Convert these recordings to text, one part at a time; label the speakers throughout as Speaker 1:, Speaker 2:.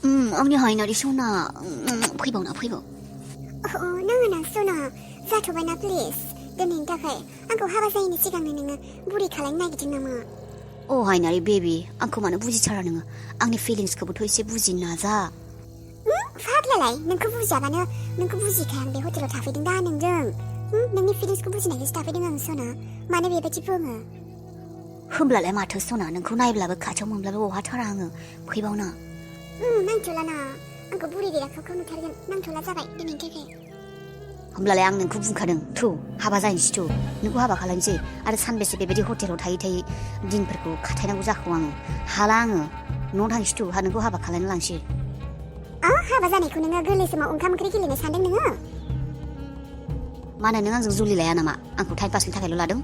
Speaker 1: आंनि हायनारि सना फैबावना फैबाव
Speaker 2: नाङा सना जाथ'बायना प्लिज दिनैनि थाखाय आंखौ हाबा जायैनि सिगांनो नोङो बुरि खालामनो नागिरदों नामा
Speaker 1: अ हायनारि बेबि आंखौ मानो बुजिथारा नोङो आंनि फिलिंसखौबोथ' एसे बुजिनो नाजा
Speaker 2: फाग्लालाय नोंखौ बुजियाबानो नोंखौ बुजिखाय आं बे हटेलाव थाफैदों दा नोंजों नोंनि फिलिंसखौ बुजिनायखायसो थाफैदों आं सना मानो बेबायदि बुङो
Speaker 1: होमब्लालाय माथो सना नोंखौ नायब्लाबो खाथियाव मोनब्लाबो बहाथारा आङो फैबावना
Speaker 2: नांथ'लाना आंखौ बुरि बेराखावखौ नुथारगोन नांथ'ला जाबाय दिनैनि थाखाय
Speaker 1: होमब्लालाय आं नोंखौ बुंखादों थु हाबा जाहैनोसै थु नोंखौ हाबा खालामनोसै आरो सानबेसे बेबायदि हटेलाव थायै थायै दिनफोरखौ खाथायनांगौ जाखो आङो हाला आङो न'आव थांसै थु नोंखौ हाबा खालामनो लांसै
Speaker 2: हाबा जानायखौ नोङो गोरलै समाव ओंखाम ओंख्रि गेलेनो सानदों नोङो
Speaker 1: मानो नों आंजों जुलि लाया नामा आंखौ टाइम पासनि थाखायल' लादों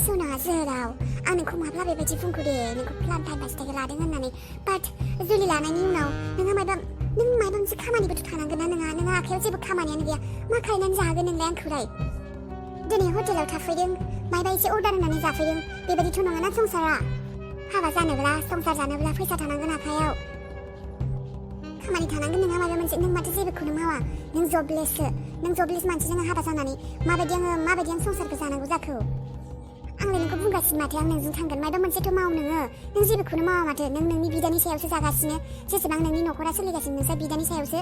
Speaker 2: सना जोराव आं नोंखौ माब्ला बेबायदि बुंखो दे नोंखौ प्लान टाइम पासनि थाखाय लादों होननानै बाट जुलि लानायनि उनाव नों माबा मोनसे खामानिबोथ' थानांगोन ना नोंहा आखायाव जेबो खामानियानो गैया मा खालायनानै जाहोगोन नोंलाय आंखौलाय दिनै हटेलाव थाफैदों मायबा एसे अर्डार होनानै जाफैदों बेबायदिथ' नङा ना संसारा हाबा जानोब्ला संसार जानोब्ला फैसा थानांगोन आखायाव खामानि थानांगोन नोंहा माबा मोनसे नों माथो जेबोखौनो मावा नों जबलेस मानसिजों हाबा जानानै माबायदि आं संसारखौ जानांगौ जाखो आंलाय नोंखौ बुंगासिनो माथो आं नोंजों थांगोन माबा मोनसेथ' माव नों जेबोखौनो मावा माथो नों नोंनि बिदानि सायावसो जागासिनो जेसेबां नोंनि न'खरा सोलिगासिनो नोंसोर बिदानि सायावसो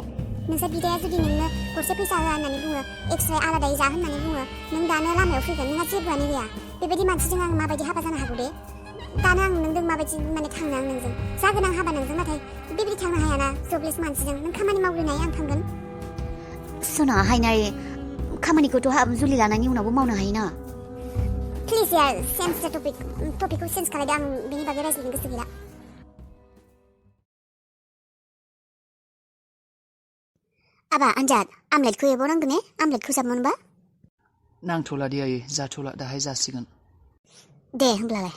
Speaker 2: नोंसोर बिदाया जुदि नोंनो गरसे फैसा होआ होननानै बुङो एक्सट्रा आलादायै जा होननानै बुङो नों दानो लामायाव फैगोन नोंहा जेबोआनो गैया बेबायदि मानसिजों आं माबायदि हाबा जानो हागौ दे दानो आं नोंजों माबायदि थांनो आं नोंजों जागोन आं हाबा नोंजों नाथाय बेबायदि थांनो हायाना जबलेस मानसिजों नों खामानि मावग्रोनाय आं थांगोन
Speaker 1: सना हायनारि खामानिखौथ' जुलि लानायनि उनावबो मावनो हायोना
Speaker 2: प्लिज यार चेन्ज द टपिकखौ चेन्ज खालायदो आं बेनि बागै रायज्लायनो गोसो गैला आबा आनजाद आमलेटखौ एवबावनांगोन ने आमलेटखौ जाबमोनबा
Speaker 3: नांथ'ला दे आयै जाथ'ला दाहाय जासिगोन
Speaker 2: दे होमब्लालाय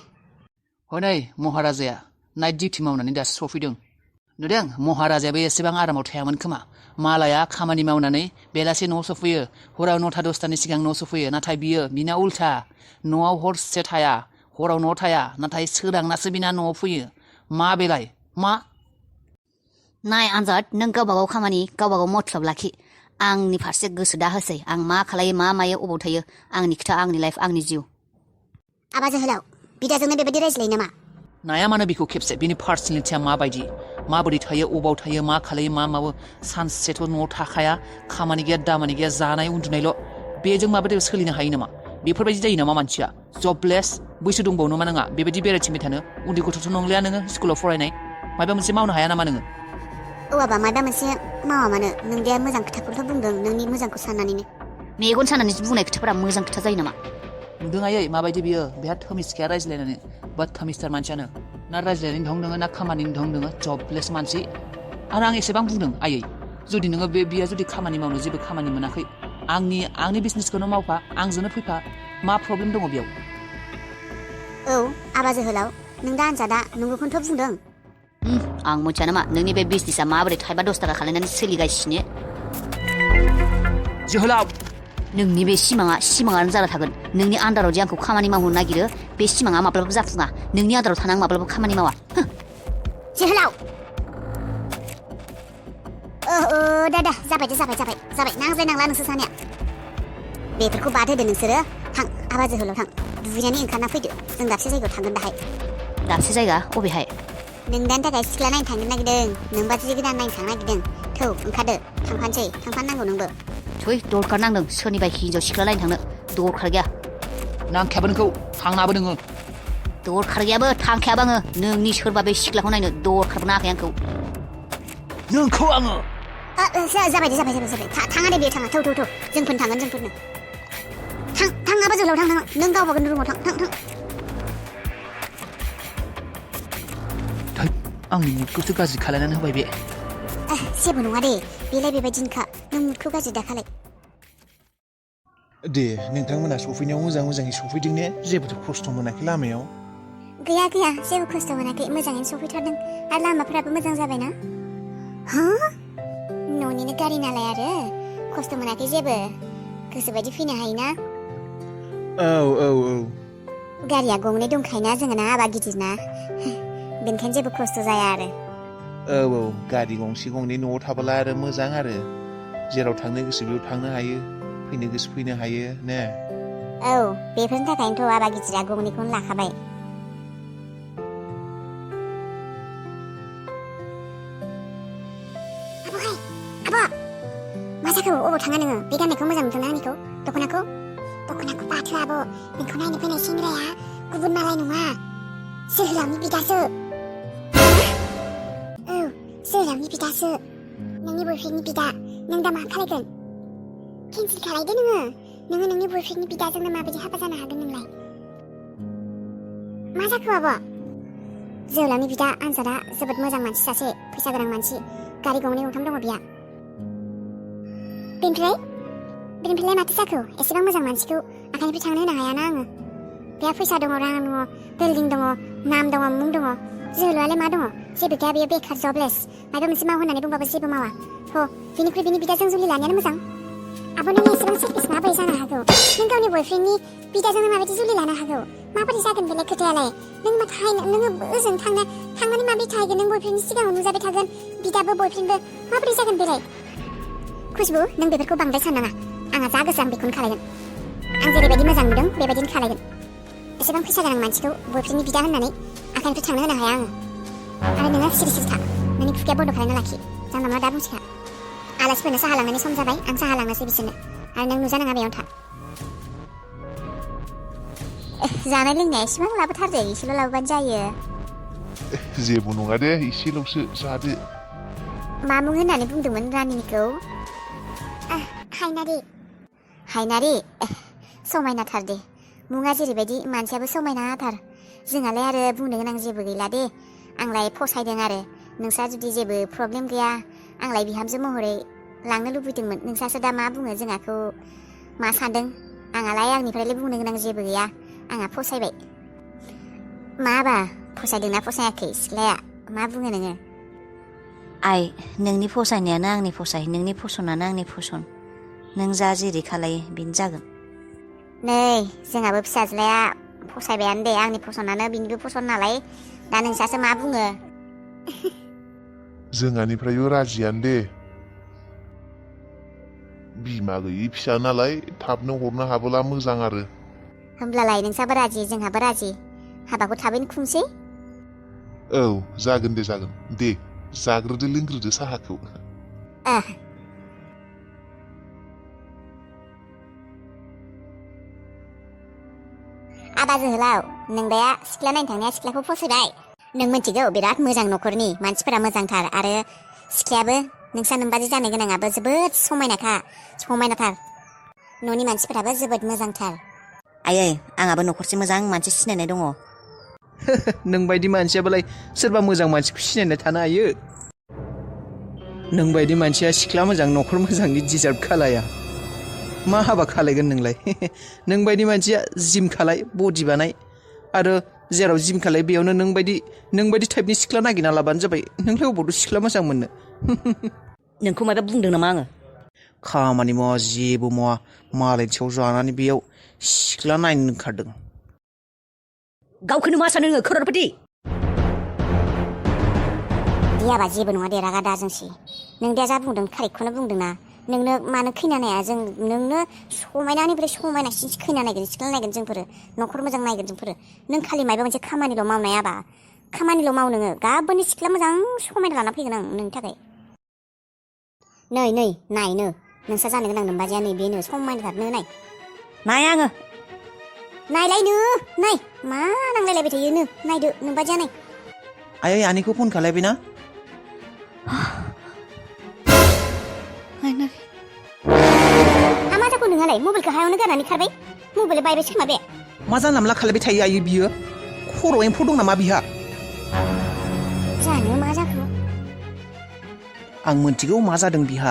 Speaker 3: हनै महाराजाया नाइट डिउटि मावनानै दासो सफैदों नुदों महाराजायाबो एसेबां आरामाव थायामोन खोमा मालाया खामानि मावनानै बेलासे न'आव सफैयो हराव 9टा 10टानि सिगां न'आव सफैयो नाथाय बिना उल्था न'आव हरसे थाया हराव न'आव थाया नाथाय सोरांनासो बिना न'आव फैयो मा बेलाय मा
Speaker 1: नाय आनजाद नों गावबागाव खामानि गावबागाव मतलब लाखि आंनि फारसे गोसो दा होसै आं मा खालायो मा मायो अबाव थायो आंनि खोथा आंनि लाइफ आंनि जिउ
Speaker 2: आबा जोहोलाव बिदाजोंनो बेबायदि रायज्लायो नामा
Speaker 3: नाया मानो बिखौ खेबसे बिनि पार्सनेलिटिया माबायदि माबोरै थायो अबाव थायो मा खालायो मा मावो सानसेथ' न'आव थाखाया खामानि गैया दामानि गैया जानाय उन्दुनायल' बेजों माबायदि सोलिनो हायो नामा बेफोरबायदि जायो नामा मानसिया जबलेस बैसो दंबावो नामा नोंहा बेबायदि बेरायथिंबाय थानो उन्दै गथ'थ' नंलिया नोङो स्कुलाव फरायनाय माबा मोनसे मावनो हाया नामा नोङो
Speaker 2: आबा माबा मोनसे मावा मानो नों दे मोजां खोथाखौथ' बुंदों नोंनि मोजांखौ साननानैनो
Speaker 1: मेगन सानानै बुंनाय खोथाफोरा मोजां खोथा जायो नामा
Speaker 3: नुदों आयै माबायदि बियो बेहा थमिसखाया रायज्लायनानै बाट थमिसथार मानसियानो ना रायज्लायनायनि ढं दोङो ना खामानिनि ढं दोङो जबलेस मानसि आरो आं एसेबां बुंदों आयै जुदि नोङो बिया जुदि खामानि मावनो जेबो खामानि मोनाखै आंनि बिजनेसखौनो मावफा आंजोंनो फैफा मा प्रब्लेम दङ बेयाव
Speaker 2: आबा जोहोलाव नों दा आनजादा नंगौखौनोथ' बुंदों
Speaker 1: आं मिथिया नामा नोंनि बे बिजनेसा माबोरै थाइबा 10 थाखा खालायनानै सोलिगासिनो
Speaker 3: जोहोलाव
Speaker 1: नोंनि बे सिमाङानो जाना थागोन नोंनि आन्दाराव जे आंखौ खामानि मावहोनो नागिरो बे सिमाङा माब्लाबा जाफुङा नोंनि आन्दाराव थाना आं माब्लाबा खामानि मावा
Speaker 2: जोहोलाव दे जाबाय नांज्लाय नांला नोंसोर सानैया बेफोरखौ बाद होदो नोंसोरो थां आबा जोहोलाव थां दुगैनानै ओंखारना फैदो जों दाबसे जायगायाव थांगोन दाहाय
Speaker 1: दाबसे जायगा अबेहाय
Speaker 2: नों दानि थाखाय सिख्ला नायनो थांनो नागिरदों नोंबा जि गोदान नायनो थांनो नागिरदों थौ ओंखारदो थांफानांगौ नोंबो
Speaker 1: थै दरखार नांदों सोरनिबा हिन्जाव सिख्ला नायनो थांनो दरखार गैया
Speaker 3: नांखायाबो नोंखौ थांनाबो नोङो
Speaker 1: दरखार गैयाबो थांखायाबो आङो नोंनि सोरबा बे सिख्लाखौ नायनो दरखारबो नाङाखै आंखौ
Speaker 3: नोंखौ आङो
Speaker 2: जाबाय थाङा दे बेयो थाङा थौ जोंफोरनो थांगोन जोंफोरनो थां आबा जोहोलाव थां नों गावबागाव रुमाव थां
Speaker 3: आंनि मुडखौसो गाज्रि खालायनानै होबाय बे
Speaker 2: जेबो नङा दे बेलाय बेबायदिनोखा नों मुडखौ गाज्रि दाखालाय
Speaker 4: दे नोंथांमोना सफैनायाव मोजाङै सफैदों ने जेबोथ' खस्थ' मोनाखै लामायाव
Speaker 2: गैया जेबो खस्थ' मोनाखै मोजाङैनो सफैथारदों आरो लामाफोराबो मोजां जाबायना न'निनो गारि नालाय आरो खस्थ' मोनाखै जेबो गोसोबायदि फैनो हायोना
Speaker 4: औ
Speaker 2: गारिया गंनै दंखायोना जोङो ना आबा गिदिरना बेनिखायनो जेबो खस्थ' जाया आरो
Speaker 4: औ गारि गंसे गंनै न'आव थाबोला आरो मोजां आरो जेराव थांनो गोसो बेयाव थांनो हायो फैनो गोसो फैनो हायो ने
Speaker 2: औ बेफोरनि थाखायनोथ' आबा गिदिरा गंनैखौनो लाखाबाय आब'हाय आब' मा जाखो अबाव थाङा नोङो बे गाननायखौ मोजां मोनदोंना आंनिखौ दख'नाखौ बाथो आब' नोंखौ नायनो फैनाय सेंग्राया गुबुन मालाय नङा जोहोलावनि बिदासो औ जोहोलावनि बिदासो नोंनि बयफ्रेन्डनि बिदा नों दा मा खालायगोन केन्सेल खालायदो नोङो नोंनि बयफ्रेन्डनि बिदाजोंनो माबायदि हाबा जानो हागोन नोंलाय मा जाखो आब' जोहोलावनि बिदा आनजादा जोबोद मोजां मानसि सासे फैसा गोनां मानसि गारि गंनै गंथाम दङ बिहा बेनिफ्राय माथो जाखो एसेबां मोजां मानसिखौ आखाइनिफ्राय थांनो होनो हायाना आङो बेहा फैसा दङ रां दङ बिल्डिं दङ नाम दङ मुं दङ जोहोलावालाय मा दङ जेबो गैया बेयो बेखार जबलेस माबा मोनसे माव होननानै बुंबाबो जेबो मावा बिनिख्रुइ बिनि बिदाजों जुलि लानायानो मोजां आब' नों एसेबां सेल्फिस माबोरै जानो हागौ नों गावनि बयफ्रेन्डनि बिदाजोंनो माबायदि जुलि लानो हागौ माबोरै जागोन बेलाय खोथायालाय नोङो ओजों थांनानै माबोरै थाहैगोन नों बयफ्रेन्डनि सिगाङाव नुजाबाय थागोन बिदाबो बयफ्रेन्डबो माबोरै जागोन बेलाय खुशबु नों बेफोरखौ बांद्राय साननाङा आंहा जा गोसो आं बेखौनो खालायगोन आं जेरैबायदि मोजां नुदों बेबायदिनो खालायगोन एसेबां फैसा गोनां मानसिखौ बयफ्रेन्डनि बिदा होननानै आखाइनिफ्राय थांनो होनो हाया आङो आरो नोङो सिरि था नोंनि खुगाया बन्द' खालामना लाखि जानला मोनला दा बुंसिखा आलासिफोरनो साहा लांनायनि सम जाबाय आं साहा लांनोसै बिसोरनो आरो नों नुजानाङा बेयाव था जानाय लोंनाया एसेबां लाबोथारदो एसेल' लाबोबानो जायो
Speaker 4: जेबो नङा दे एसेल'सो जादो
Speaker 2: मा मुं होननानै बुंदोंमोन रानिनिखौ हायनारि समायनाथार दे मुङा जेरैबायदि मानसियाबो समायनाथार जोंहालाय आरो बुंनो गोनां जेबो गैला दे आंलाय फसायदों आरो नोंस्रा जुदि जेबो प्रब्लेम गैया आंलाय बिहामजो महरै लांनो लुबैदोंमोन नोंस्रासो दा मा बुङो जोंहाखौ मा सानदों आंहालाय आंनिफ्रायलाय बुंनो गोनां जेबो गैया आंहा फसायबाय माबा फसायदोंना फसायाखै सिख्लाया मा बुङो नोङो
Speaker 1: आइ नोंनि फसायनायानो आंनि फसाय नोंनि फसनानो आंनि फसन नों जा जेरै खालायो बेनो जागोन
Speaker 2: नै जोंहाबो फिसाज्लाया फसायबायानो दे आंनि फसनानो बिनिबो फसन नालाय दा नोंसासो मा बुङो
Speaker 5: जोंहानिफ्रायबो राजियानो दे बिमा गैयि फिसा नालाय थाबनो हरनो हाबोला मोजां आरो
Speaker 2: होमब्लालाय नोंसाबो राजि जोंहाबो राजि हाबाखौ थाबैनो खुंसै
Speaker 5: औ जागोन दे जाग्रोदो लोंग्रोदो साहाखौ
Speaker 2: आबा जोहोलाव नोंदाया सिख्ला नायनो थांनाया सिख्लाखौ फसायबाय नों मिथिगौ बिराद मोजां न'खरनि मानसिफोरा मोजांथार आरो सिख्लायाबो नोंसा नोमबाजै जानो गोनाङाबो जोबोद समायनाथार न'नि मानसिफोराबो जोबोद मोजांथार
Speaker 1: आयै आंहाबो न'खरसे मोजां मानसि सिनायनाय दङ
Speaker 3: नोंबायदि मानसियाबालाय सोरबा मोजां मानसिखौ सिनायना थानो हायो नोंबायदि मानसिया सिख्ला मोजां न'खर मोजांनि डिजार्भ खालाया मा हाबा खालायगोन नोंलाय नोंबायदि मानसिया जिम खालाय बडि बानाय आरो जेराव जिम खालाय बेयावनो नोंबायदि टाइपनि सिख्ला नागिरना लाबानो जाबाय नोंलाय अबावथ' सिख्ला मोजां मोननो
Speaker 1: नोंखौ माबा बुंदों नामा आङो
Speaker 3: खामानि मावा जेबो मावा मालायनि सायाव जानानै बेयाव सिख्ला नायनो ओंखारदों
Speaker 1: गावखौनो मा सानो नोङो खर'रपति
Speaker 2: दे आबा जेबो नङा दे रागा दाजोंसै नों दा जा बुंदों कारेक्टखौनो बुंदोंना नोंनो मानो खैना नाया जों नोंनो समायनानिफ्राय समायनासिनसो खैना नायगोन सिख्ला नायगोन जोंफोरो न'खर मोजां नायगोन जोंफोरो नों खालि माबा मोनसे खामानिल' मावनाय आबा खामानिल' माव नोङो गाबोननि सिख्ला मोजां समायना लाना फैगोन आं नोंनि थाखाय नै नायनो नोंसा जानो गोनां नोमबाजैया नै बेनो समायनाथारनो नाय
Speaker 1: नाय आङो
Speaker 2: नायलायनो नाय मा नांलायलायबाय थायो नायदो नोमबाजैया नाय
Speaker 3: आयै आनैखौ फन खालायबायना
Speaker 2: मा जाखो नोंहालाय मबाइलखौ हायावनो गारनानै खारबाय मबाइल बायबायसो खोमा बे
Speaker 3: मा जानला मोनला खालायबाय थायो आयै बियो खर' एम्फौ दं नामा बिहा
Speaker 2: जानो मा जाखो
Speaker 3: आं मोनथिगौ मा जादों बिहा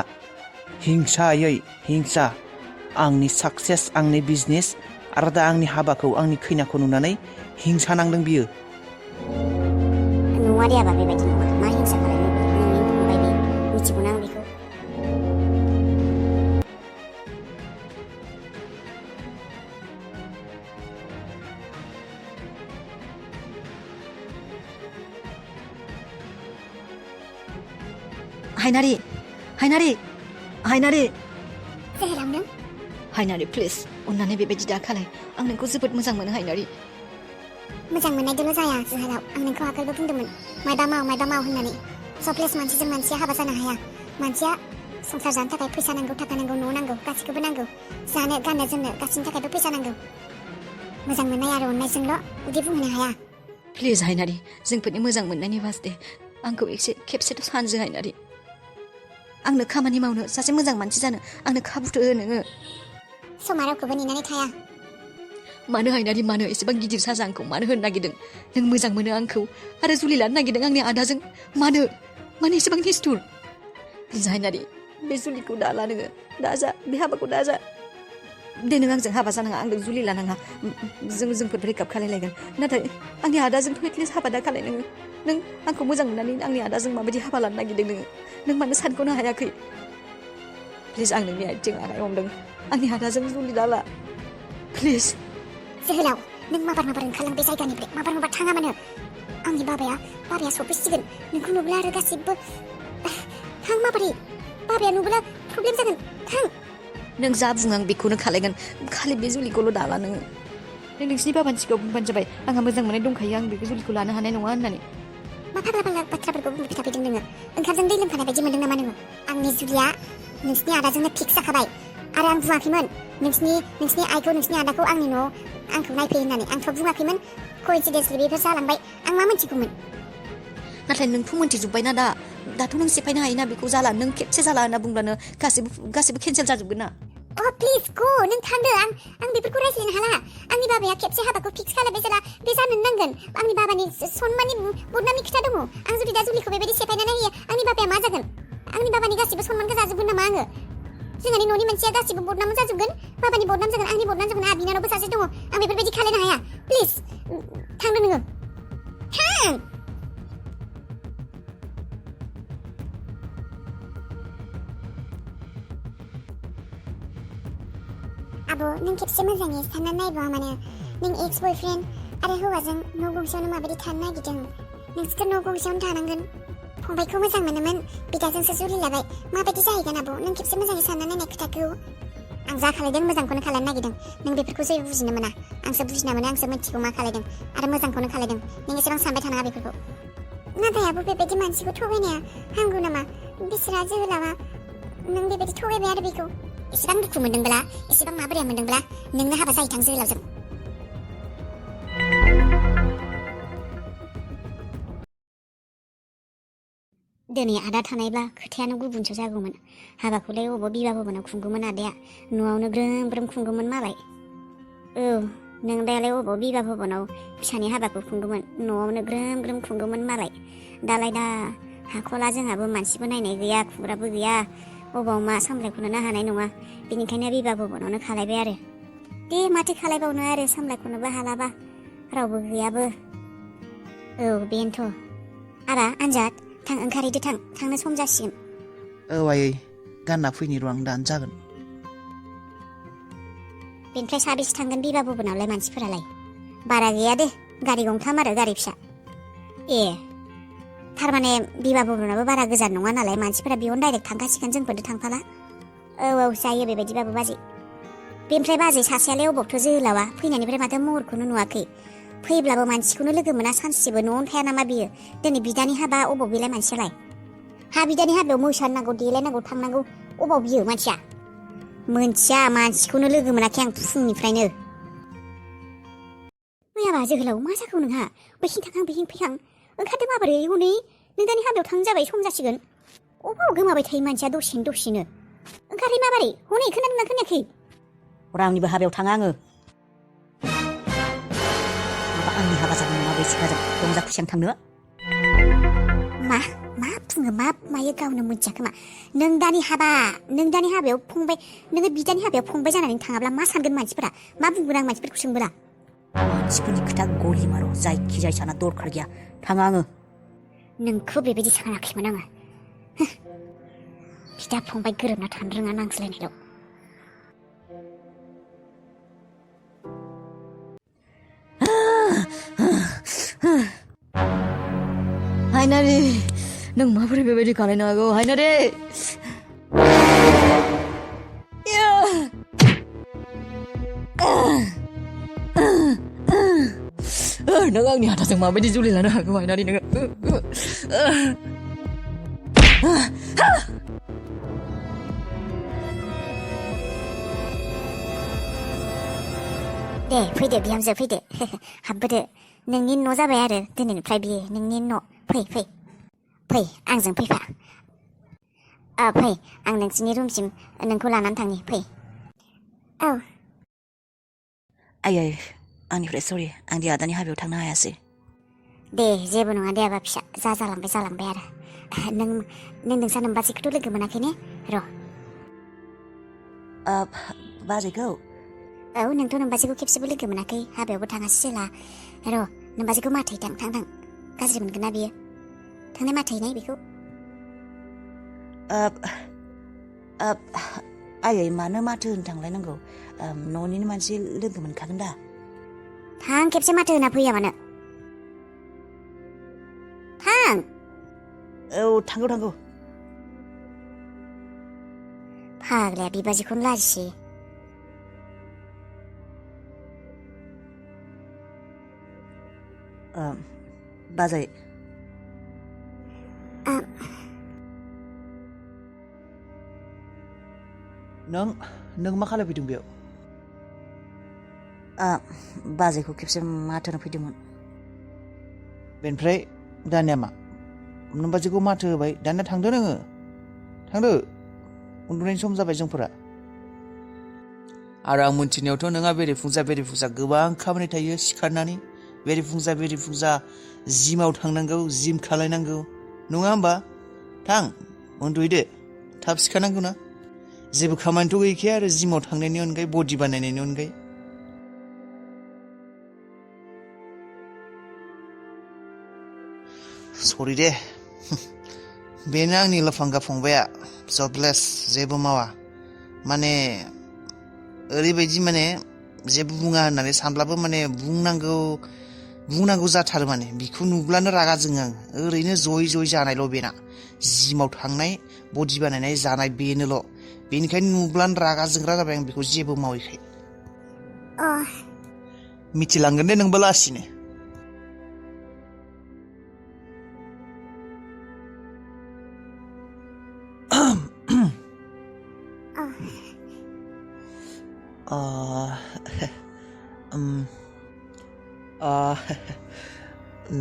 Speaker 3: हिंसा आंनि साक्सेस आंनि बिजनेस आरो दा आंनि हाबाखौ आंनि खैनाखौ नुनानै हिंसा नांदों बियो
Speaker 2: नङा दे आबा बेबायदि नङा मा हिंसा खालायनो नोंनि फंबाय बे मिथिगौना आं बेखौ
Speaker 1: हायनारि हायनारि हायनारि
Speaker 2: जोहोलाव नों
Speaker 1: हायनारि प्लिज अन्नानै बेबायदि दा खालाय आं नोंखौ जोबोद मोजां मोनो हायनारि
Speaker 2: मोजां मोननायदोल' जाया जोहोलाव आं नोंखौ आगोलबो बुंदोंमोन मायबा माव होननानै स' प्लिज मानसिजों मानसिया हाबा जानो हाया मानसिया संसार जानो थाखाय फैसा नांगौ थाखा नांगौ न' नांगौ गासिखौबो नांगौ जानो गाननो जोमनो गासिनि थाखायबो फैसा नांगौ मोजां मोननाय आरो अननायजोंल' उदै बुंहोनो हाया
Speaker 1: प्लिज हायनारि जोंफोरनि मोजां मोननायनि बास्ते आंखौ खेबसेथ' सानजो हायनारि आंनो खामानि मावनो सासे मोजां मानसि जानो आंनो खाबुथ' हो नोङो
Speaker 2: समा रावखौबो नेनानै थाया
Speaker 1: मानो हायनारि मानो एसेबां गिदिर साजा आंखौ मानो होनो नागिरदों नों मोजां मोनो आंखौ आरो जुलि लानो नागिरदों आंनि आदाजों मानो एसेबां निस्थुर प्लिज हायनारि बे जुलिखौ दाला नोङो दाजा बे हाबाखौ दाजा दे नों आंजों हाबा जानाङा आंजों जुलि लानाङा जोंफोर ब्रेकआप खालायलायगोन नाथाय आंनि आदाजोंथ' एटलिस्ट हाबा दा खालाय नों आंखौ मोजां मोननानै आंनि आदाजों माबायदि हाबा लानो नागिरदों नों मानो सानख'नो हायाखै प्लिज आं नोंनि आथिं आखाइ हमदों आंनि आदाजों जुलि दाला प्लिज
Speaker 2: जोहोलाव नों माबार ओंखारलां बे जायगानिफ्राय माबार थाङा मानो आंनि बाबाया सफैसिगोन नोंखौ नुब्ला आरो गासिबो थां माबारै बाबाया नुब्ला प्रब्लेम जागोन थां
Speaker 1: नों जा बुङो आं बेखौनो खालायगोन खालि बे जुलिखौल' दाला नोङो नों नोंसिनि बाबानि सिगाङाव बुंबानो जाबाय आंहा मोजां मोननाय दंखायो आं बे जुलिखौ लानो हानाय नङा होननानै
Speaker 2: मा फाग्ला बाथ्राफोरखौ बुंबाय थाफैदों नोङो ओंखामजों दै लोंफानाय बायदि मोनदों नामा नोङो आंनि जुलिया नोंसिनि आदाजोंनो फिक्स जाखाबाय आरो आं बुङाखैमोन नोंसिनि आइखौ नोंसिनि आदाखौ आंनि न'आव आंखौ नायफै होननानै आंथ' बुङाखैमोन कइन्सिडेन्सलि बेफोर जालांबाय आं मा मिथिगौमोन
Speaker 1: नाथाय नोंथ' मोनथिजोब्बायना दाथ' नों सेफायनो हायोना बेखौ जाला नों खेबसे जाला होनना बुंब्लानो गासिबो केन्सेल जाजोबगोन ना
Speaker 2: प्लिज गो नों थांदो आं बेफोरखौ रायज्लायनो हाला आंनि बाबाया खेबसे हाबाखौ फिक्स खालामबाय जेला बे जानो नांगोन आंनि बाबानि सनमाननि बदनामनि खोथा दङ आं जुदि दा जुलिखौ बेबायदि सेफायनानै होयो आंनि बाबाया मा जागोन आंनि बाबानि गासिबो सनमानखौ जाजोबगोन नामा आङो जोंहानि न'नि मानसिया गासिबो बदनाम जाजोबगोन बाबानि बदनाम जागोन आंनि बदनाम जागोन आंहा बिनानावबो सासे दङ आं बेफोरबायदि खालायनो हाया प्लिज थांदो नोङो थां आब' नों खेबसे मोजाङै सानना नायबा माने नों एक्स बयफ्रेन्ड आरो हौवाजों न' गंसेयावनो माबायदि थानो नागिरदों नोंसोर न' गंसेयावनो थानांगोन फंबायखौ मोजां मोनोमोन बिदाजोंसो जुलि लाबाय माबायदि जाहैगोन आब' नों खेबसे मोजाङै सानना नायनाय खोथाखौ आं जा खालायदों मोजांखौनो खालायनो नागिरदों नों बेफोरखौ जेबो बुजिनो मोना आंसो बुजिना मोनो आंसो मिथिगौ मा खालायदों आरो मोजांखौनो खालायदों नों एसेबां सानबाय थानाङा बेफोरखौ नाथाय आब' बेबायदि मानसिखौ थगायनाया हामगौ नामा बिसोरा जोहोलावा नों बेबायदि थगायबाय आरो बेखौ एसेबां दुखु मोनदोंब्ला एसेबां माबोरै मोनदोंब्ला नोंनो हाबा जायो थां जोहोलावजों दिनै आदा थानायब्ला खोथायानो गुबुनसो जागौमोन हाबाखौलाय अबाव बिबा भबनाव खुंगौमोन आदाया न'आवनो ग्रोम खुंगौमोन मालाय औ नों दालाय अबाव बिबा भबनाव फिसानि हाबाखौ खुंगौमोन न'आवनो ग्रोम खुंगौमोन मालाय दालाय दा हाख'ला जोंहाबो मानसिबो नायनाय गैया खुग्राबो गैया अबाव मा सामलायख'नोनो हानाय नङा बेनिखायनो बिबा भबनावनो खालायबाय आरो दे माथो खालायबावनो आरो सामलायख'नोबो हालाबा रावबो गैयाबो औ बेनोथ' आदा आनजाद थां ओंखारहैदो थांनो सम जासिगोन
Speaker 3: औ आयै गानना फैनि र' आं दानो जागोन
Speaker 2: बेनिफ्राय साबेसे थांगोन बिबा भबनावलाय मानसिफोरालाय बारा गैया दे गारि गंथाम आरो गारि फिसा ए थारमाने बिबा भबनाबो बारा गोजान नङा नालाय मानसिफोरा बेयावनो डाइरेक्ट थांखासिगोन जोंफोरजों थांफाला औ जायो बेबायदिबाबो बाजै बेनिफ्राय बाजै सासेयालाय अबावथ' जोहोलावा फैनायनिफ्राय माथो महरखौनो नुवाखै फैब्लाबो मानसिखौनो लोगो मोना सानसेबो न'आवनो थाया नामा बियो दिनै बिदानि हाबा अबाव बेलाय मानसियालाय हा बिदानि हाबायाव मोसानांगौ देलायनांगौ थांनांगौ अबाव बियो मानसिया मोनथिया मानसिखौनो लोगो मोनाखै आं फुंनिफ्रायनो मैयाबा जोहोलाव मा जाखौ नोंहा बैथिं थांखां बैथिं फैखां ओंखारदो माबोरै हनै नों दानि हाबायाव थांनो जाबाय सम जासिगोन अबाव गोमाबाय थायो मानसिया दसेनो ओंखारै माबोरै हनै खोनादोंना खोनायाखै
Speaker 1: रावनिबो हाबायाव थाङा आङो आंनि हाबा जागोन नङा बे सिख्लाजों रंजा खुसियां थांनो
Speaker 2: मा बुङो मा मायो गावनो मोनथिया खोमा नों दानि हाबायाव फंबाय नोङो बिदानि हाबायाव फंबाय जानानै थाङाब्ला मा सानगोन मानसिफोरा मा बुंगोन आं मानसिफोरखौ सोंबोला
Speaker 1: मानसिफोरनि खोथा गलि मार' जायखिजाया साना दरखार गैया थाङा आङो
Speaker 2: नोंखौ बेबायदि सानाखैमोन आङो बिदा फंबाय गोरोबना थानो रोङा नांज्लायनायल'
Speaker 1: हायनारि
Speaker 6: नों माबोरै बेबायदि खालायनो हागौ हायनारि नों आंनि हाथाजों माबायदि जुलि लानो हागौ हायनारि नोङो
Speaker 2: दे फैदो बिहामजो फैदो हाबबोदो नोंनि न' जाबाय आरो दिनैनिफ्राय बियो नोंनि न' फै आंजों फैफा फै आं नोंसिनि रुमसिम नोंखौ लानानै थांनि फै औ
Speaker 6: आयै आंनिफ्राय सरि आं दि आदानि हाबायाव थांनो हायासै
Speaker 2: दे जेबो नङा दे आबा फिसा जालांबाय आरो नों नोंसा नोम्बाजैखौथ' लोगो मोनाखै ने र'
Speaker 6: बाजैखौ
Speaker 2: औ नोंथ' नोम्बाजैखौ खेबसेबो लोगो मोनाखै हाबायावबो थाङासै जेला र' नोम्बाजैखौ माथोहैथां थां गाज्रि मोनगोन ना बियो थांनाय माथोहैनाय बेखौ
Speaker 6: आयै मानो माथो होनो थांलायनांगौ न'निनो मानसि लोगो मोनखागोन दा
Speaker 2: थां खेबसे माथो होना फैया मानो थां
Speaker 6: औ थांगौ
Speaker 2: फाग्लाया बिबाजैखौनो लाजिसै
Speaker 6: बाजै
Speaker 3: नों मा खालामफैदों बेयाव
Speaker 6: बाजैखौ खेबसे माथो होनो फैदोंमोन
Speaker 3: बेनिफ्राय दानिया मा नों बाजैखौ माथो होबाय दानिया थांदो नोङो थांदो उन्दुनायनि सम जाबाय जोंफोरा आरो आं मोनथिनायावथ' नोंहा बेरेफुंजा गोबां खामानि थायो सिखारनानै बेरेफुंजा जिमाव थांनांगौ जिम खालायनांगौ नङा होमबा थां उन्दुहैदो थाब सिखारनांगौ ना जेबो खामानिथ' गैखाया आरो जिमाव थांनायनि अनगायै बडि बानायनायनि अनगायै सरि दे बेनो आंनि लफांगा फंबाया जबलेस जेबो मावा माने ओरैबायदि माने जेबो बुङा होननानै सानब्लाबो माने बुंनांगौ जाथारो माने बिखौ नुब्लानो रागा जोङो आं ओरैनो जय जानायल' बेना जिमाव थांनाय बडि बानायनाय जानाय बेनोल' बेनिखायनो नुब्लानो रागा जोंग्रा जाबाय आं बेखौ जेबो मावैखाय मिथिलांगोन दे नोंबो लासिनो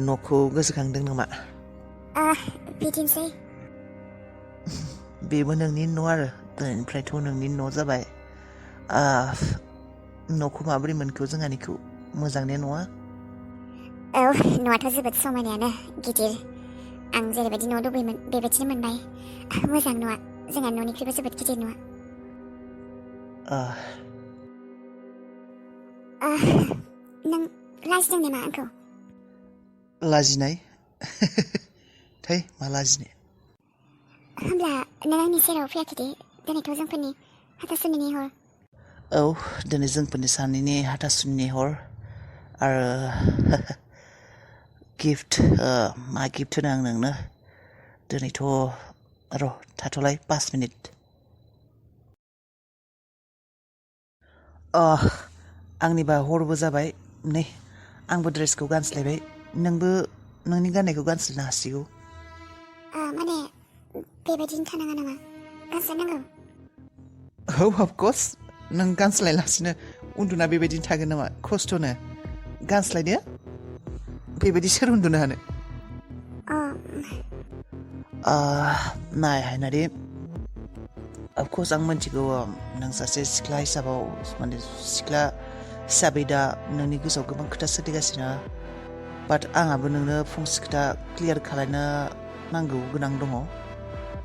Speaker 3: न'खौ गोसोखांदों नामा
Speaker 2: बिदिनोसै
Speaker 3: बेबो नोंनि न' आरो दिनैनिफ्रायथ' नोंनि न' जाबाय न'खौ माबोरै मोनखो जोंहानिखौ मोजां ने न'आ
Speaker 2: औ न'आथ' जोबोद समायनायानो गिदिर आं जेरैबायदि न' लुबैयोमोन बेबायदिनो मोनबाय मोजां न'आ जोंहा न'निख्रुइबो जोबोद गिदिर न'आ नों लाजिदों नामा आंखौ
Speaker 3: लाजिनाय थै मा लाजिनो
Speaker 2: होमब्ला नों आंनि सेराव फैयाखै दे दिनैथ' जोंफोरनि हाथासुनिनि हर
Speaker 3: औ दिनै जोंफोरनि सानैनि हाथासुनिनि हर आरो गिफ्ट मा गिफ्ट होनो आं नोंनो दिनैथ' र' थाथ'लाय 5 मिनिट आंनिबा हरबो जाबाय नै आंबो ड्रेसखौ गानस्लायबाय नोंबो नोंनि गाननायखौ गानस्लायनो हासिगौ
Speaker 2: माने बेबायदिनो थानाङा नामा गानस्लायनांगौ
Speaker 3: औ अफकर्स नों गानस्लायलासिनो उन्दुना बेबायदिनो थागोन नामा खस्थ'नो गानस्लायदो बेबायदि सोर उन्दुनो हानो नाय हायनारि अफकर्स आं मिथिगौ नों सासे सिख्ला हिसाबाव माने सिख्ला हिसाबै दा नोंनि गोसोआव गोबां खोथा सोलिगासिनो बाट आंहाबो नोंनो फंसे खोथा क्लियार खालायनो नांगौ गोनां दङ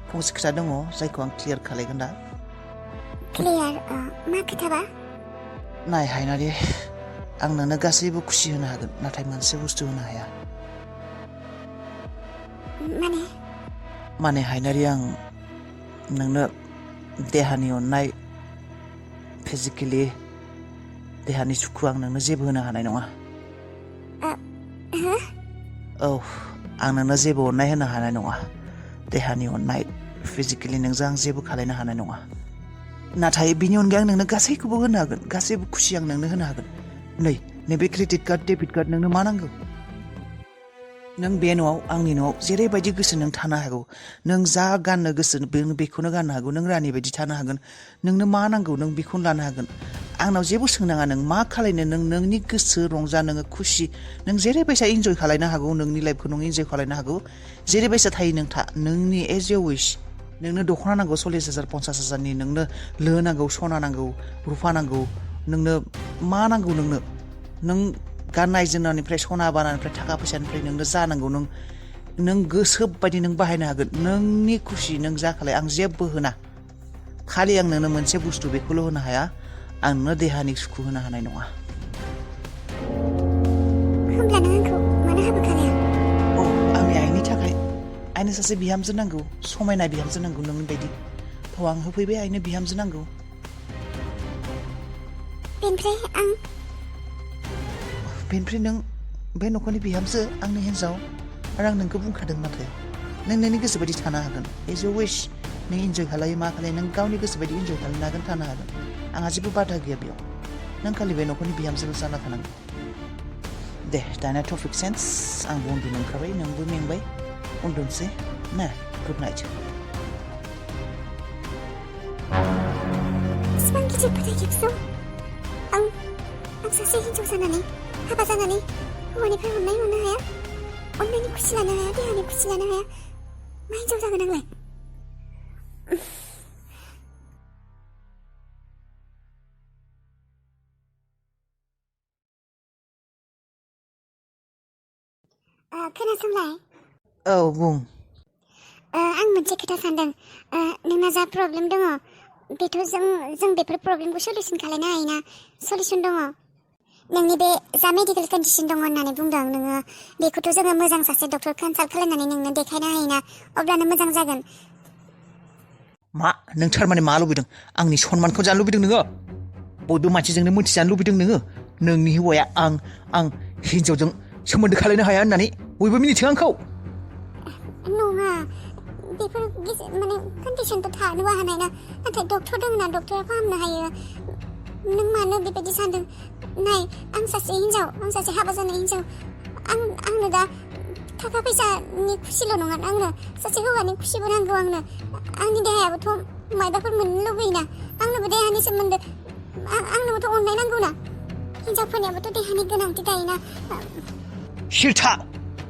Speaker 3: फंसे खोथा दङ जायखौ आं क्लियार खालायगोन दा
Speaker 2: क्लियार मा खोथाबा
Speaker 3: नाय हायनारि आं नोंनो गासैबो खुसि होनो हागोन नाथाय मोनसे बुस्थु होनो हाया माने हायनारि आं नोंनो देहानि अननाय फिजिकेलि देहानि सुखु आं नोंनो जेबो होनो हानाय नङा औ आं नोंनो जेबो अननाय होनो हानाय नङा
Speaker 6: देहानि अननाय फिजिकेलि नोंजों आं जेबो खालायनो हानाय नङा नाथाय बिनि अनगायै आं नोंनो गासैखौबो होनो हागोन गासैबो खुसि आं नोंनो होनो हागोन नैबे क्रेडिट कार्ड डेबिट कार्ड नोंनो मा नांगौ नों बे न'आव आंनि न'आव जेरैबायदि गोसो नों थानो हागौ नों जा गाननो गोसो बेखौनो गाननो हागौ नों रानि बायदि थानो हागोन नोंनो मा नांगौ नों बेखौनो लानो हागोन आंनाव जेबो सोंनाङा नों मा खालायनो नों नोंनि गोसो रंजा नोङो खुसि नों जेरैबायसा इन्जय खालायनो हागौ नोंनि लाइफखौ नों इन्जय खालायनो हागौ जेरैबायसा थायो नों था नोंनि एज ए उइस नोंनो दख'ना नांगौ 40,000 50,000नि नोंनो लो नांगौ सना नांगौ रुफा नांगौ नोंनो मा नांगौ नों गाननाय जोमनायनिफ्राय सना बानानिफ्राय थाखा फैसानिफ्राय नोंनो जानांगौ नों गोसो बायदि नों बाहायनो हागोन नोंनि खुसि नों जा खालाय आं जेबो होना खालि आं नोंनो मोनसे बुस्थु बेखौल' होनो हाया आं नोंनो देहानि सुखु होनो हानाय नङा
Speaker 2: होमब्ला नों आंखौ मानो हाबा खालाया
Speaker 6: औ आंनि आइनि थाखाय आइनो सासे बिहामजो नांगौ समायना बिहामजो नांगौ नोंनि बायदि थ' आं होफैबाय आइनो बिहामजो नांगौ
Speaker 2: बेनिफ्राय आं
Speaker 6: बेनिफ्राय नों बे न'खरनि बिहामजो आंनि हिन्जाव आरो आं नोंखौ बुंखादों माथो नों नोंनि गोसो बायदि थानो हागोन एज ए उइस नों इन्जय खालायो मा खालायो नों गावनि गोसो बायदि इन्जय खालायनो हागोन थानो हागोन आंहा जेबो बाधा गैया बेयाव नों खालि बे न'खरनि बिहामजोल' जाना थानांगौ दे दाना टपिक सेन्स आंबो उन्दुनो ओंखारबाय नोंबो मेंबाय उन्दुनोसै ना गुड नाइट
Speaker 2: इसिबां गिदिर फोथायखेबस आं सासे हिन्जाव जानानै हाबा जानानै हौवानिफ्राय अननाय मोननो हाया अननायनि खुसि लानो हाया देहानि खुसि लानो हाया मा हिन्जाव जागोन आंलाय खोनासंलाय
Speaker 6: औ बुं
Speaker 2: आं मोनसे खोथा सानदों नोंना जा प्रब्लेम दङ बेथ' जों बेफोर प्रब्लेमखौ सलिउसन खालायनो हायोना सलिउसन दङ नोंनि बे जा मेडिकेल कन्डिसन दङ होननानै बुंदों नोङो बेखौथ' जोङो मोजां सासे डक्टर कनसाल्ट खालामनानै नोंनो देखायनो हायोना अब्लानो मोजां जागोन
Speaker 6: मा नों थारमाने मा लुबैदों आंनि सनमानखौ जानो लुबैदों नोङो बयबो मानसिजोंनो मोनथिजानो लुबैदों नोङो नोंनि हौवाया आं हिन्जावजों सोमोन्दो खालायनो हाया होननानै बयबो मिनिथों आंखौ
Speaker 2: नङा बेफोर माने कन्डिसनथ' थानोबो हानाय ना नाथाय डक्टर दंना डक्टरा फाहामनो हायो नों मानो बेबायदि सानदों नाय आं सासे हिन्जाव आं सासे हाबा जानाय हिन्जाव आंनो दा थाखा फैसानि खुसिल' नङा आंनो सासे हौवानि खुसिबो नांगौ आंनि देहायाबोथ' मायबाफोर मोननो लुबैयोना आंनोबो देहानि सोमोन्दो आंनोबोथ' अननाय नांगौना हिन्जावफोरनियाबोथ' देहानि गोनांथि थायोना
Speaker 6: शिल्था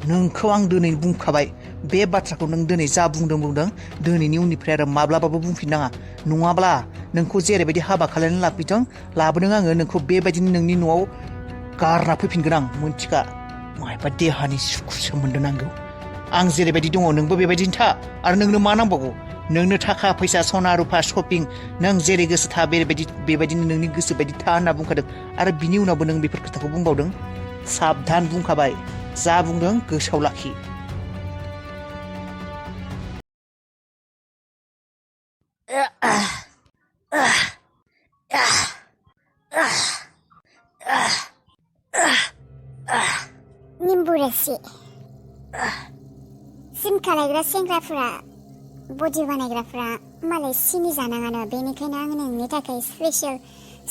Speaker 6: नोंखौ आं दिनै बुंखाबाय बे बाथ्राखौ नों दिनै जा बुंदों दिनैनि उननिफ्राय आरो माब्लाबाबो बुंफिननाङा नङाब्ला नोंखौ जेरैबायदि हाबा खालायनानै लाबोदों आङो नोंखौ बेबायदिनो नोंनि न'आव गारना फैफिनगोन आं मोनथिखा मायबा देहानि सुखु सोमोन्दो नांगौ आं जेरैबायदि दङ नोंबो बेबायदिनो था आरो नोंनो मा नांबावगौ नोंनो थाखा फैसा सना रुफा शपिं नों जेरै गोसो था बेबायदिनो नोंनि गोसो बायदि था होनना बुंखादों आरो बिनि उनावबो नों बेफोर खोथाखौ बुंबावदों साबधान बुंखाबाय जा बुंदों गोसोआव लाखि
Speaker 2: निम्बु रोसि सिन खालायग्रा सेंग्राफोरा बडि बानायग्राफ्रा मालाय सिनि जानाङानो बेनिखायनो आं नोंनि थाखाय स्पेसियेल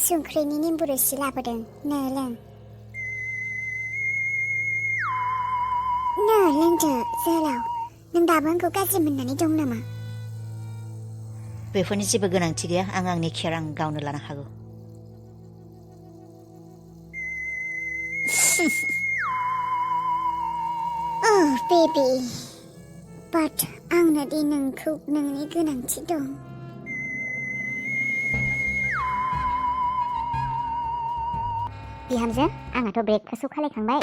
Speaker 2: संख्रिनि निम्बु रोसि लाबोदों लों लोंदो जोहोलाव नों दाबो आंखौ गाज्रि मोननानै दं नामा
Speaker 1: बेफोरनि जेबो गोनांथि गैया आं आंनि केयार आं गावनो लानो हागौ
Speaker 2: बेबी बाट आंनो दि नोंखौ नोंनि गोनांथि दं बिहामजो आंहाथ' ब्रेकफास्टखौ खालायखांबाय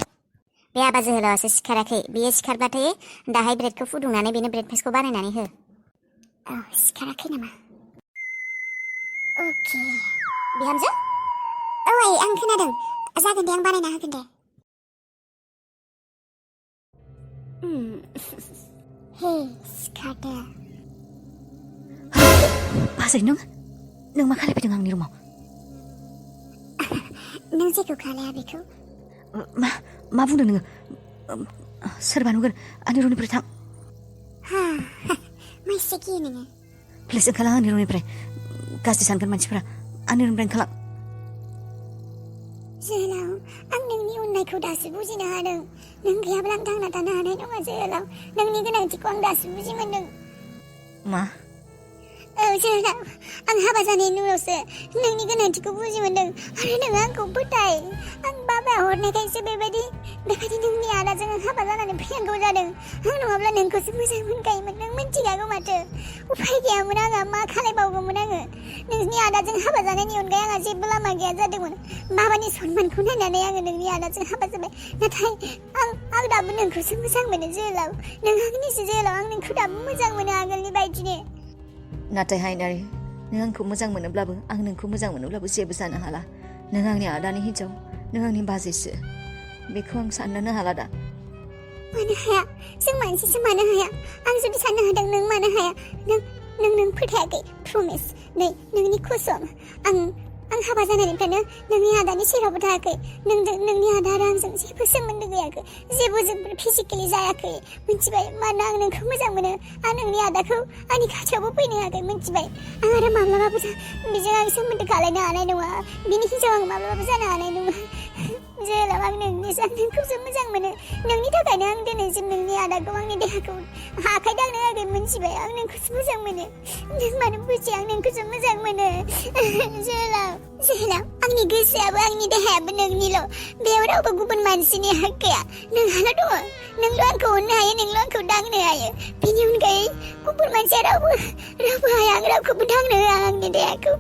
Speaker 2: बे आबा जोहोलावासो सिखाराखै बियो सिखारबाथाय दाहाय ब्रेडखौ फुदुंनानै बेनो ब्रेकफास्टखौ बानायनानै हो सिखाराखै नामा अके बिहामजो आं खोनादों जागोन दे आं बानायना होगोन दे हे सिखारदो
Speaker 1: बाजै नों मा खालायफैदों आंनि रुमाव
Speaker 2: नों जेखौ खालाया बेखौ
Speaker 1: मा बुंदों नोङो सोरबा नुगोन आंनि रुमनिफ्राय थां
Speaker 2: एसे गियो नोङो
Speaker 1: प्लिज ओंखारलां आंनि रुमनिफ्राय गाज्रि सानगोन मानसिफोरा आंनि रुमनिफ्राय ओंखारलां
Speaker 2: जोहोलाव आं नोंनि अननायखौ दासो बुजिनो हादों नों गैयाब्ला आं थांना थानो हानाय नङा जोहोलाव नोंनि गोनांथिखौ आं दासो बुजि मोनदों
Speaker 1: मा
Speaker 2: औ जोहोलाव आं हाबा जानायनि उनावसो नोंनि गोनांथिखौ बुजि मोनदों आरो नोङो आंखौ फोथाय आं बाबाया हरनायखायसो बेबायदि नोंनि आदाजों आं हाबा जानानै फैनांगौ जादों आं नङाब्ला नोंखौसो मोजां मोनखायोमोन नों मिन्थिखागौ माथो उफाय गैयामोन आंहा मा खालायबावगौमोन आङो नोंनि आदाजों हाबा जानायनि अनगायै आंहा जेबो लामा गैया जादोंमोन बाबानि सनमानखौ नायनानै आङो नोंनि आदाजों हाबा जाबाय नाथाय आं दाबो नोंखौसो मोजां मोनो जोहोलाव नों आंनिसो जोहोलाव आं नोंखौ दाबो मोजां मोनो आगोलनि बायदिनो
Speaker 1: नाथाय हायनारि नों आंखौ मोजां मोनोब्लाबो आं नोंखौ मोजां मोनोब्लाबो जेबो जानो हाला नों आंनि आदानि हिन्जाव नों आंनि बाजैसो बेखौ आं साननोनो हाला दा
Speaker 2: मानो हाया जों मानसिसो मानो हाया आं जुदि साननो हादों नों मानो हाया नों फोथायाखै प्रमिस नै नोंनि कसम आं हाबा जानायनिफ्रायनो नोंनि आदानि सेरावबो थायाखै नोंनि आदा आरो आंजों जेबो सोमोन्दो गैयाखै जेबो जों फिजिकेलि जायाखै मिन्थिबाय मानोना आं नोंखौ मोजां मोनो आं नोंनि आदाखौ आंनि खाथियावबो फैनो हायाखै मिन्थिबाय आं आरो माब्लाबाबो बेजों आं सोमोन्दो खालायनो हानाय नङा बिनि हिन्जाव आं माब्लाबाबो जानो हानाय नङा जोहोलाव आं नोंखौसो मोजां मोनो नोंनि थाखायनो आं दिनैसिम नोंनि आदाखौ आंनि देहाखौ आखाइ दांनो होआखै मिन्थिबाय आं नोंखौसो मोजां मोनो नों मानो बुजिया आं नोंखौसो मोजां मोनो जोहोलाव आंनि गोसोआबो आंनि देहायाबो नोंनिल' बेयाव रावबो गुबुन मानसिनि हक गैया नोंहाल' दङ नोंल' आंखौ अननो हायो नोंल' आंखौ दांनो हायो बेनि अनगायै गुबुन मानसिया रावबो हाया आं रावखौबो दांनो होआ आंनि देहाखौ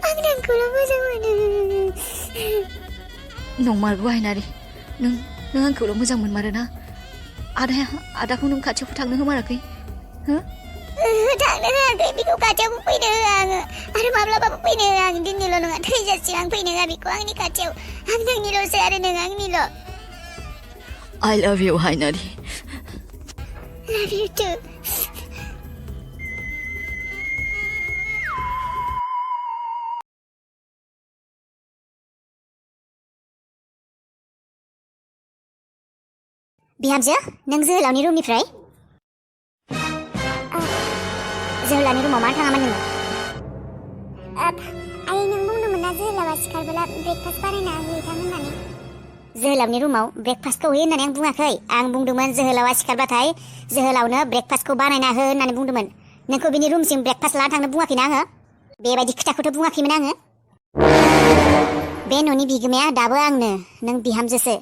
Speaker 2: आं नोंखौल' मोजां मोनो
Speaker 1: नंमारगौ हायनारि नों आंखौल' मोजां मोनमारोना आदाखौ नों खाथियाव थांनो होमाराखै हो
Speaker 2: थांनो होआखै बेखौ खाथियावबो फैनो होआ आङो आरो माब्लाबाबो फैनो होआ आं दिनैल' नङा थैजासिम आं फैनो होआ बेखौ आंनि खाथियाव आं नोंनिल'सो आरो नों आंनिल'
Speaker 1: I love you हायनारि
Speaker 2: Love you too बिहामजो नों जोहोलावनि रुमनिफ्राय जोहोलावनि रुमाव मानो थाङामोन नोङो आइ नों बुंदोंमोन ना जोहोलावा सिखारबोला ब्रेकफास्ट बानायना होहैथां होननानै जोहोलावनि रुमाव ब्रेकफास्टखौ होयो होननानै आं बुङाखै आं बुंदोंमोन जोहोलावा सिखारबाथाय जोहोलावनो ब्रेकफास्टखौ बानायना हो होननानै बुंदोंमोन नोंखौ बिनि रुमसिम ब्रेकफास्ट लाना थांनो बुङाखैना आङो बेबायदि खोथाखौथ' बुङाखैमोन आङो बे न'नि बिगोमाया दाबो आंनो नों बिहामजोसो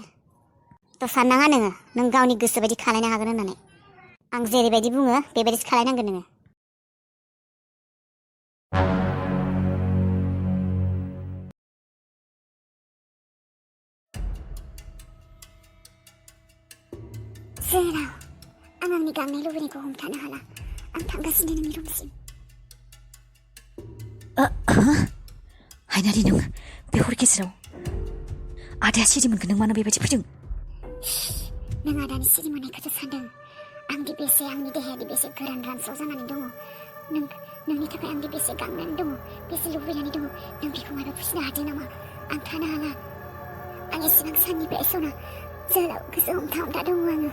Speaker 2: थ' साननाङा नोङो नों गावनि गोसो बायदि खालायनो हागोन होननानै आं जेरैबायदि बुङो बेबायदिसो खालायनांगोन नोङो जोहोलाव आं आंनि गांनाय लुबैनायखौ हमथानो हाला आं थांगासिनो नोंनि रुमसिम
Speaker 1: हायनारि नों बे हर गेजेराव आदाया सिरि मोनगोन नों मानो बेबायदि फैदों
Speaker 2: नों आदानि सिरि मोननायखौसो सानदों आंदि बेसे आंनि देहायादि बेसे गोरान रानस्राव जानानै दङ नोंनि थाखाय आंदि बेसे गांनानै दङ बेसे लुबैनानै दङ नों बेखौ माबा बुजिनो हादों नामा आं थानो हाला आं एसेबां साननिफ्राय सना जोहोलाव गोसो हमथा दङ आङो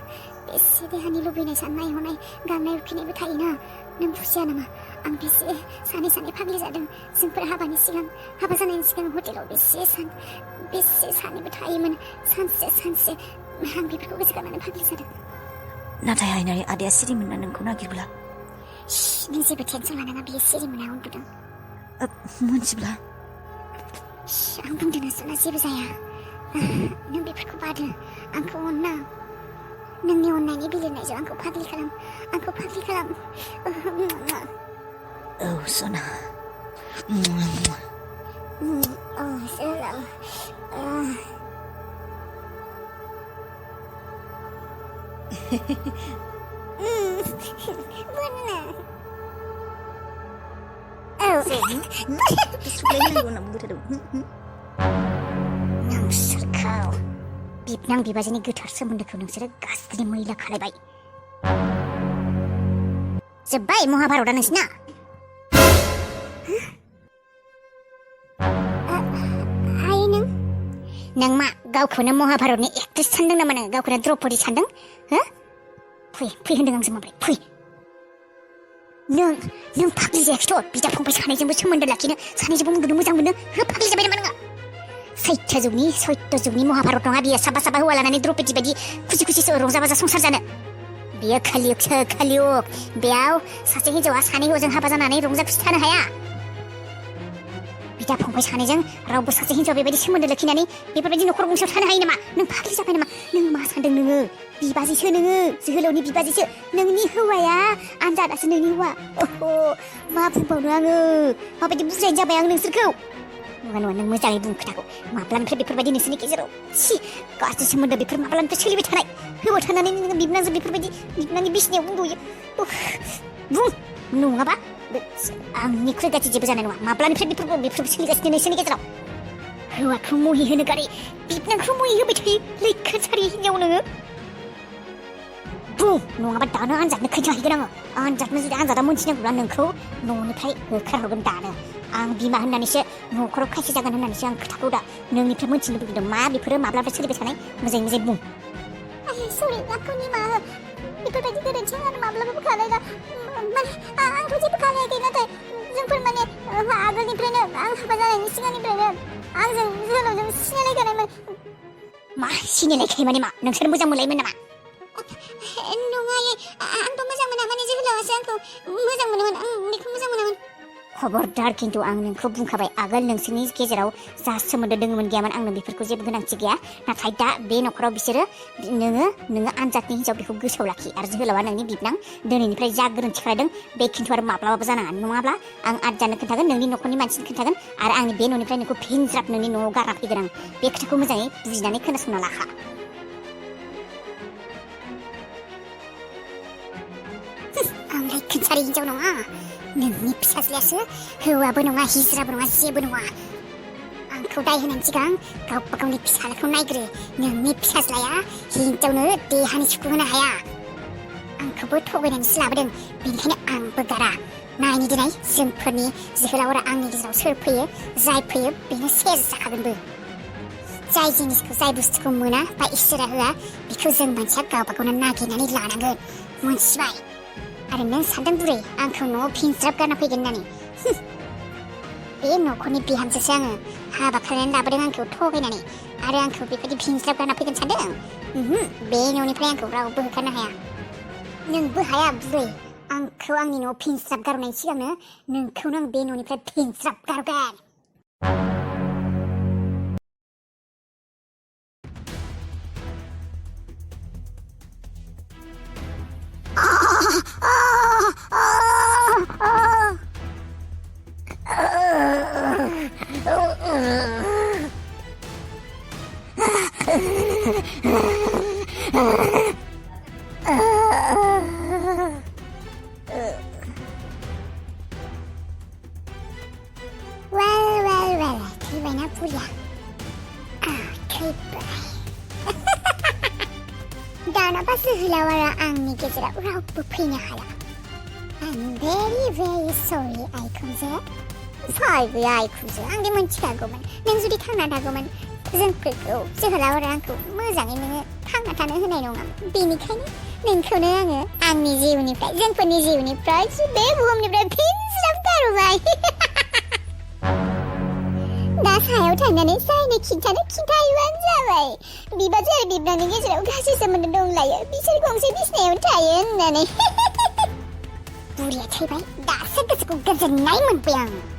Speaker 2: बेसे देहानि लुबैनाय साननाय हनाय गांनाय उखैनायबो थायोना नों बुजिया नामा आं बेसे सानै फाग्लि जादों जोंफोर हाबा जानायनि सिगां हटेलाव बेसे सानैबो थायोमोन सानसे आं बेफोरखौ गोसोखांनानै फाग्लि जादों
Speaker 1: नाथाय हायनारि आदाया सिरि मोनना नोंखौ नागिरब्ला
Speaker 2: नों जेबो टेनसन लानाङा बियो सिरि मोना उन्दुदों
Speaker 1: मोनथिब्ला
Speaker 2: आं बुंदों सना जेबो जाया नों बेफोरखौ बादो आंखौ अनना नोंनि अननायनि बिलिरनायजों आंखौ फाग्लि खालाम
Speaker 1: औ सना
Speaker 2: जोहोलाव नोंसोरखौ बिबनां बिबाजैनि गोथार सोमोन्दोखौ नोंसोरो गाज्रि मैला खालायबाय जोब्बाय महाभारतआ नोंसिना हाय नों मा गावखौनो महाभारतनि एक्ट्रेस सानदों नामा नों गावखौनो द्रौपदी सानदों हो फै होनदों आंजों माब्रै फै नों फाग्लि जायाखैथ' बिदा फंबाय सानैजोंबो सोमोन्दो लाखिनो सानैजोंबो उन्दुनो मोजां मोनो हो फाग्लि जाबाय नामा नोङो सैत्य जुगनि महाभारत नङा बियो साबा हौवा लानानै द्रौपदी बायदि खुसि खुसिसो रंजा बाजा संसार जानो बियो खालियुगसो खालियुग बेयाव सासे हिन्जावा सानै हौवाजों हाबा जानानै रंजा खुसि थानो हाया बिदा फंबाय सानैजों रावबो सासे हिन्जाव बेबायदि सोमोन्दो लाखिनानै बेफोरबायदि न'खर गंसेयाव थानो हायो नामा नों फाग्लि जाबाय नामा नों मा सानदों नोङो बिबाजैसो नोङो जोहोलावनि बिबाजैसो नोंनि हौवाया आनजादासो नोंनि हौवा मा बुंबावनो आङो माबायदि बुजायनो जाबाय आं नोंसोरखौ नङा नों मोजाङै बुं खोथाखौ माब्लानिफ्राय बेफोरबायदि नोंसोरनि गेजेराव गाज्रि सोमोन्दो बेफोर माब्लानिफ्राय सोलिबाय थानाय हौवा थानानै नोङो बिबनांजों बेफोरबायदि बिबनांनि बिसिनायाव उन्दुयो बुं नङाबा आंनिख्रुइ गाज्रि जेबो जानाय नङा माब्लानिफ्राय बेफोर सोलिगासिनो नोंसोरनि गेजेराव हौवाखौ मुहि होनो गारै बिबनांखौ मुहि होबाय थायो लैखोनसारि हिन्जाव नोङो बुं नङाबा दानो आनजादनो खोन्थाहैगोन आङो आनजादनो जुदि आनजादा मोनथिनांगौब्ला नोंखौ न'निफ्राय होखारहरगोन दानो आं बिमा होननानैसो न'खराव खायसे जागोन होननानैसो आं खोथाखौ दा नोंनिफ्राय मोनथिनो लुबैदों मा बेफोरो माब्लानिफ्राय सोलिबाय थानाय मोजाङै बुं सरि आंखौ निमाहा हो बेफोरबायदि गोरोन्थि आं माब्लाबाबो खालाया आंथ' जेबो खालायाखै नाथाय जोंफोर माने आगोलनिफ्रायनो आं हाबा जानायनि सिगांनिफ्रायनो आंजों जोहोलावजों सिनायलायखानायमोन मा सिनायलायखायो माने मा नोंसोर मोजां मोनलायोमोन नामा नङा आंथ' मोजां मोना माने जोहोलावासो आंखौ मोजां मोनोमोन आं बेखौ मोजां मोनामोन खबरदार खिन्थु आं नोंखौ बुंखाबाय आगोल नोंसोरनि गेजेराव जा सोमोन्दो दङमोन गैयामोन आंनो बेफोरखौ जेबो गोनांथि गैया नाथाय दा बे न'खराव बिसोरो नोङो आनजादनि हिन्जाव बेखौ गोसोआव लाखि आरो जोहोलावा नोंनि बिबनां दिनैनिफ्राय जा गोरोन्थि खालामदों बे खिन्थु आरो माब्लाबाबो जानाङा नङाब्ला आं आजानो खोन्थागोन नोंनि न'खरनि मानसिनो खोन्थागोन आरो आंनि बे न'निफ्राय नोंखौ फिनज्राब नोंनि न'आव गारना फैगोन आं बे खोथाखौ मोजाङै बुजिनानै खोनासंना लाखा आं लैखोनसारि हिन्जाव नङा नोंनि फिसाज्लायासो हौवाबो नङा हिजराबो नङा जेबो नङा आंखौ दाय होनायनि सिगां गावबा गावनि फिसाज्लाखौ नायग्रो नोंनि फिसाज्लाया हिन्जावनो देहानि सुखु होनो हाया आंखौबो थगायनानैसो लाबोदों बेनिखायनो आंबो गारा नायनि दिनै जोंफोरनि जोहोलाव आरो आंनि गेजेराव सोर फैयो जाय फैयो बेनो सेस जाखागोनबो जाय जिनिसखौ जाय बुस्थुखौ मोना बा इसोरा होआ बेखौ जों मानसिया गावबा गावनो नागिरनानै लानांगोन मोनथिबाय आरो नों सानदों बुरै आंखौ न'आव फिनज्राब गारना फैगोन होननानै बे न'खरनि बिहामजोसो आङो हाबा खालामनानै लाबोदों आंखौ थगायनानै आरो आंखौ बेबायदि फिनज्राब गारना फैगोन सानदों बे न'निफ्राय आंखौ रावबो होखारनो हाया नोंबो हाया बुरै आंखौ आंनि न'आव फिनज्राब गारनायनि सिगांनो नोंखौनो आं बे न'निफ्राय फिनज्राब गारगोन Well, थैबायना बुरिया थैबाय दानाबा जोहोलाव आरो आंनि गेजेराव रावबो फैनो हाला I'm very sorry आइखुनजो फायबो आइखुनजो आंदि मोनथिखागौमोन नों जुदि थांना थागौमोन जोंफोरखौ जोहोलाव आरो आंखौ मोजाङै नोङो थांना थानो होनाय नङामोन बेनिखायनो नोंखौनो आङो आंनि जिउनिफ्राय जोंफोरनि जिउनिफ्राय बे बुहुमनिफ्राय फिनज्राब गारबाय दा सायाव थांनानै जायनो खिन्थाहैबानो जाबाय बिबाजै आरो बिबनांनि गेजेराव गाज्रि सोमोन्दो दंलायो बिसोर गंसे बिसिनायाव थायो होननानै बुरिया थैबाय दासो गोसोखौ गोजोननाय मोनबाय आं